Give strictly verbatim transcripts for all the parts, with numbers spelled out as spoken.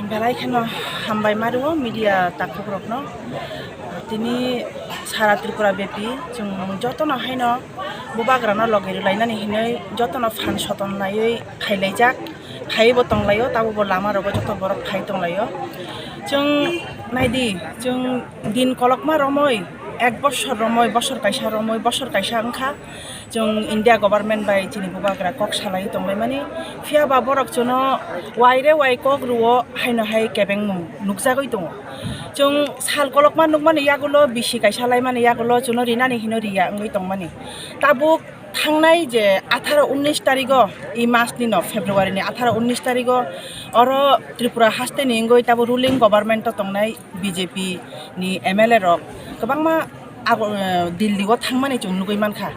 Belai kheno hambai ma rwo media takhuk rokno. Tini sara Tripura bepi chwng jotono haino bubagrano logi rwlainani hinwi jotono phan soton laiwi phailaijak, phaibo tonglaio, tabukbo lama rogo joto borok phai tonglaio. Chwng naidi, chwng din kolokma romwi, ek bosor romwi, bosor kaisa romwi, bosor kaisa wngkha. Chwng India government bai chini bubagra kok salai tonglaimani, phiya ba borok chwngno waire wai kok rwo haino hai kebengmung nukjagwi tongo. Chwng sal kolokma nukmani yagulo bisi kaisa laimani yagulo chwngno rinani hino riya wngwi tongmani. Tabuk thangnai je atharo unnish tarigo, i mas ni no, February ni atharo unnish tarigo, oro Tripura haste ni wngwi tabuk ruling government o tongnai B J P ni M L A rok kwbangma ago, eh, Delhi o thangmani chwng nugwi mankha.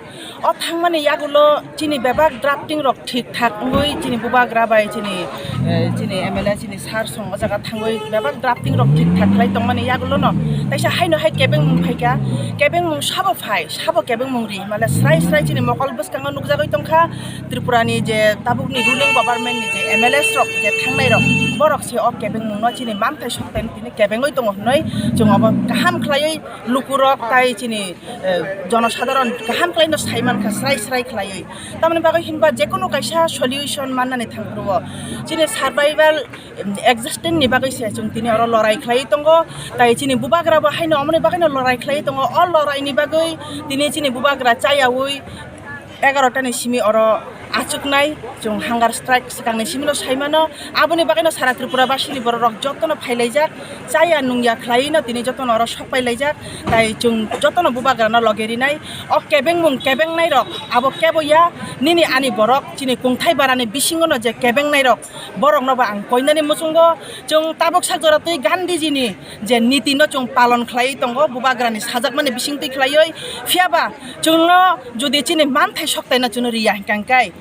O thangmani yagulo chini bebak drafting rok thik thak wngwi chini bubagra bai chini, eh, chini M L A chini sir song o jaga thangwi bebak drafting rok thik thak khlai tongmani yagulo no kaisa haino hai kebengmung phaikha, kebengmung sabo phai, sabo kebengmung ri, male srai srai chini mokol bwskango nukjagwi tongkha. Tripura ni je tabuk ni ruling government ni je M L As rok je thangnai rok, borok se o kebengmung no chini manthai soktai tini kebengwi tongo hwnwi chwng obo kaham khlaiwi lukurok tai chini, eh, jonosadharon kaham khlai no sai mankha, srai srai khlaiwi. Tamoni bagwi hinba jekunu kaisa solution mannani thangphuru o chini survival, em, existence ni bagwi se chwng tini oro lorai khlaiwi tongo, tai chini bubagra bo haino omoni bagwi no lorai khlaiwi tongo. O lorai ni bagwi tini chini bubagra chayawi egarota ni simi oro achuknai chwng hunger strike swkangni simino saimano. Aboni bagwino sara Tripura basini bororok jotono phailaijak, chaya nungya khlaiwino tini jotono oro sok pailaijak. Tai chwng jotono bubagrano loge rinai. O kebengmung kebengnairok abo kebo ya, nini ani borok chini kungthai barani bisingono je kebengnairok, borokno bo ang koinani muchungo. Chwng tabuk sak jora twi Gandhiji ni je niti no chwng palon khlaiwi tongo, bubagrani sajakmani bisingtwi khlaiwi. Phiya ba chwngno jodi chini manthai soktaino chwngno riya hinkha hinkhe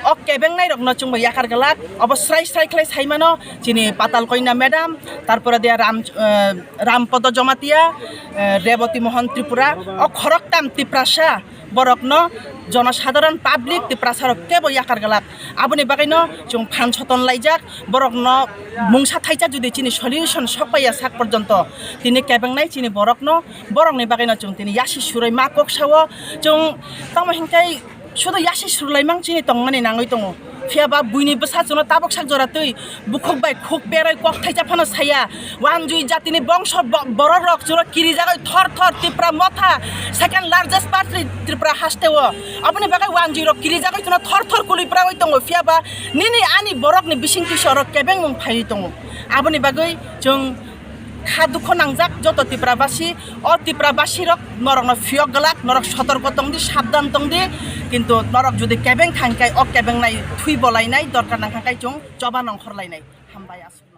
o kebengnai rokno chwngbo yakar glak. Obo srai srai khlai saimano chini Patal Koina madam, tarpore dia Ram, eh, Rampodo Jomatia, eh, Reboti Mohan Tripura, o khoroktam Tiprasa borokno jonosadharon public Tiprasa rok kebo yakar glak. Aboni bagwino chwng phan soton laijak, borokno mungsa thaisa jodi chini solution sokpaiya sak porjonto tini kebengnai chini borokno, borokni bagwino chwng tini yasi suroi ma kok sao. Chwng tamo hinkhe sudo yasi surlaimang chini tongmani nangwi tongo. Phiya ba buini bwsa chwngno tabuk sak jora twi bukhuk bai khuk peroi kok thaisa phano saya. Wanjui jatini bongso bo-, borok rok chwngno kirijagoi thor thor Tipra Motha, second largest party Tripura haste o. Aboni bagwi wanjui rok kirijagoi chwngno thor thor kului prawi tongo. Phiya ba nini ani borokni bisingtwi se orok kebengmung phaiwi tongo. Aboni bagwi chwng kha dukho nangjak joto Tiprabasi. O Tiprabasi rok norokno phiyok glak, norok sotorko tongdi, sabdan tongdi. Kintu norok jodi kebeng thangkhe o kebengnai thwi bolainai, dorkar nangkha khe chwng choba nongkhor lainai. Hambai aswk.